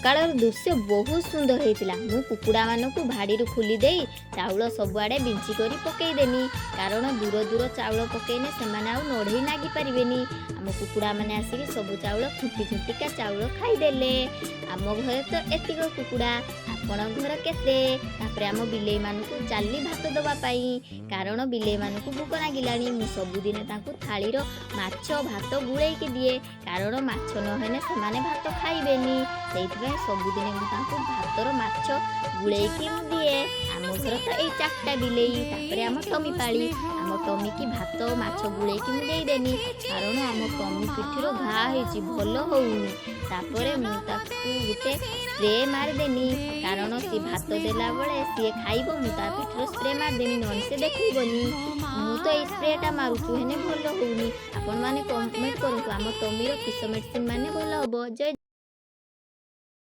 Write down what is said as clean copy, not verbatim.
ସକାଳର ଦୃଶ୍ୟ ବହୁତ ସୁନ୍ଦର ହେଇଥିଲା। ମୁଁ କୁକୁଡ଼ାମାନଙ୍କୁ ଭାଡ଼ିରୁ ଖୋଲି ଦେଇ ଚାଉଳ ସବୁଆଡ଼େ ବିଞ୍ଚି କରି ପକେଇଦେନି, କାରଣ ଦୂର ଦୂର ଚାଉଳ ପକେଇନେ ସେମାନେ ଆଉ ନଢ଼େଇ ନାଗି ପାରିବେନି। ଆମ କୁକୁଡ଼ାମାନେ ଆସିକି ସବୁ ଚାଉଳ ଖୁଣ୍ଟି ଖୁଣ୍ଟିକା ଚାଉଳ ଖାଇଦେଲେ। ଆମ ଘରେ ତ ଏତିକ କୁକୁଡ଼ା, ଆପଣଙ୍କ ଘର କେତେ? ତାପରେ ଆମ ବିଲେଇମାନଙ୍କୁ ଚାଲି ଭାତ ଦେବା ପାଇଁ, କାରଣ ବିଲେଇମାନଙ୍କୁ ଭୋକ ଲାଗିଲାଣି। ମୁଁ ସବୁଦିନେ ତାଙ୍କୁ ଥାଳିର ମାଛ ଭାତ ଗୁଳେଇକି ଦିଏ, କାରଣ ମାଛ ନହେଲେ ସେମାନେ ଭାତ ଖାଇବେନି। ସେଇଥିପାଇଁ ସବୁଦିନେ ମୁଁ ତାଙ୍କୁ ଭାତର ମାଛ ଗୁଳେଇକି ମୁଁ ଦିଏ। ଆମ ଘର ତ ଏଇ ଚାରିଟା ବିଲେଇ। ତାପରେ ଆମ ଟମି ପାଳି। ଆମ ଟମିକି ଭାତ ମାଛ ଗୁଳେଇକି ମୁଁ ଦେଇଦେନି, କାରଣ ଆମ ଟମି ପିଠିର ଘା ହେଇଛି, ଭଲ ହଉନି। ତାପରେ ମୁଁ ତାକୁ ଗୋଟେ ସ୍ପ୍ରେ ମାରିଦେନି, କାରଣ ସିଏ ଭାତ ଦେଲା ବେଳେ ସିଏ ଖାଇବ। ମୁଁ ତା ପିଠିର ସ୍ପ୍ରେ ମାରିଦେନି, ନହେଲେ ସେ ଦେଖେଇବନି। ମୁଁ ତ ଏଇ ସ୍ପ୍ରେଟା ମାରୁଛୁ, ହେଲେ ଭଲ ହଉନି। ଆପଣମାନେ କମେଣ୍ଟ କରନ୍ତୁ, ଆମ ଟମିର କିସ ମେଡ଼ିସିନ ମାନେ ଭଲ ହବ। ଜୟ